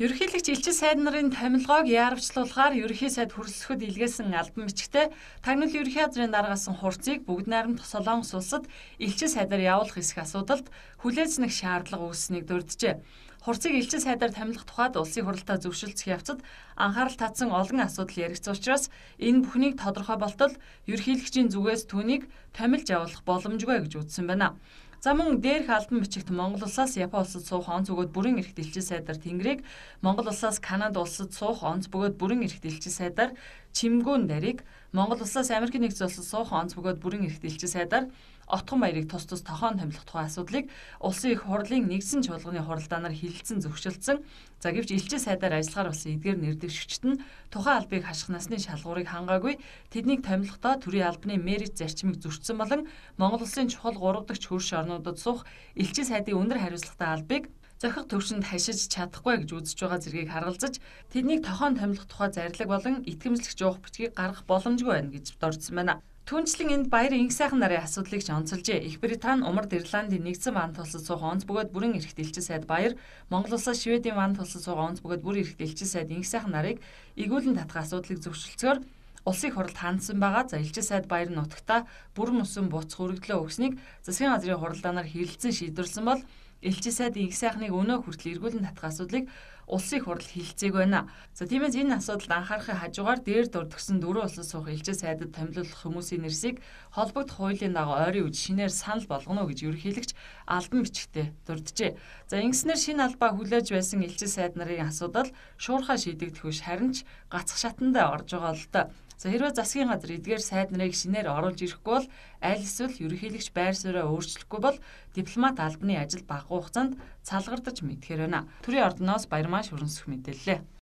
Ерөнхийлөгч элчин сайд нарын томилгоог яарвчлуулахаар ерөнхий сайд хүрэлцэхэд илгээсэн албан бичгтээ тагнал ерөнхий газрын дараагасан хурцыг бүгд найрамдах Солонгос улсад элчин сайдаар явуулах хэсэг асуудалд хүлээцнэх шаардлага үүссэнийг дурджээ. Хурцыг элчин сайдаар томилох тухайд улсын хурлаа зөвшөлдсөх явцад анхаарал татсан олон асуудал яригдсан учраас энэ бүхнийг тодорхой болтол ерөнхийлөгчийн зүгээс түүнийг томилж явуулах боломжгүй гэж үзсэн байна. За мөн дээрх албан бичигт Монгол улсаас Япон улсад суух онц бөгөөд бүрэн эрхт элчин сайдаар Тэнгэрийг, Монгол улсаас Канада улсад суух онц бөгөөд бүрэн эрхт элчин сайдаар Чимгүүн дарийг, Монгол улсаас Америкийн нэгдсэн улсад суух онц бөгөөд бүрэн эрхт элчин сайдаар Отгон баярыг тус тус тохион томилох тухай асуудлыг улсын их хурлын нэгдсэн чуулганы хуралдаанаар хилэлцэн зөвшөлдсөн. За гэвч элчин сайдаар ажиллахаар болсон эдгээр нэр дэвшигчид нь тухайн албыг хаших насны шалгуурыг хангаагүй тэднийг томилохдоо төрийн албаны мэрит зарчмыг зөрчсөн болон Монгол улсын чухал 3 дахь хөрш орнуудад суух элчин сайдын өндөр хариуцлагатай албыг зохих төвшөнд хашиж чадахгүй гэж үзэж байгаа зэргийг харгалзаж тэднийг тохион томилох тухай зарлиг болон итгэмжлэх жуух бичгийг гаргах боломжгүй байна гэж дурдсан байна. Түүнчлэн энд баяр инх сайхан нарын асуудлыг ч онцолжээ. Их Британи, Умард Ирландын нэгдсэн вант улсад суух онц бөгөөд бүрэн эрхт элчин сайд Баяр, Монгол улсаас Шведийн вант улсад суух онц бөгөөд бүр эрхт элчин сайд инх сайхан нарыг эгүүлэн татах асуудлыг зөвшөлдсөөр улсын их хурлд хандсан байгаа. За элчин сайд Баяр нутагта бүрэн мөсөн буцах өргөдлөө өгснийг засгийн газрын хуралдаанаар хэрэлцэн шийдвэрлсэн бол элчин сайд инх сайхныг өнөө хүртэл эргүүлэн татах асуудлыг улсын их хурал хилцээг байна. За тиймээс энэ асуудалд анхаарахын хажуугаар дээр дурдгсан дөрвөн улсад суух элчин сайдад томилох хүмүүсийн нэрсийг холбогдох хуулийн дагуу ойрын үед шинээр санал болгоно гэж ерөнхийлөгч албан бичгтээ дурджээ. За ингэснээр шинэ албаа хүлээж байсан элчин сайд нарын асуудал шуурхай шийдэгдэх биш харин ч гацх шатандаа орж байгаа л доо. За хэрвээ засгийн газар эдгээр сайд нарыг шинээр оруулж ирэхгүй бол аль эсвэл ерөнхийлөгч байр сууриа өөрчлөхгүй бол дипломат албаны ажил багагүй хугацаанд салгардаж мэдхээр байна. Төрийн ордоноос Баярмаа шүрэнсэх мэдээллээ.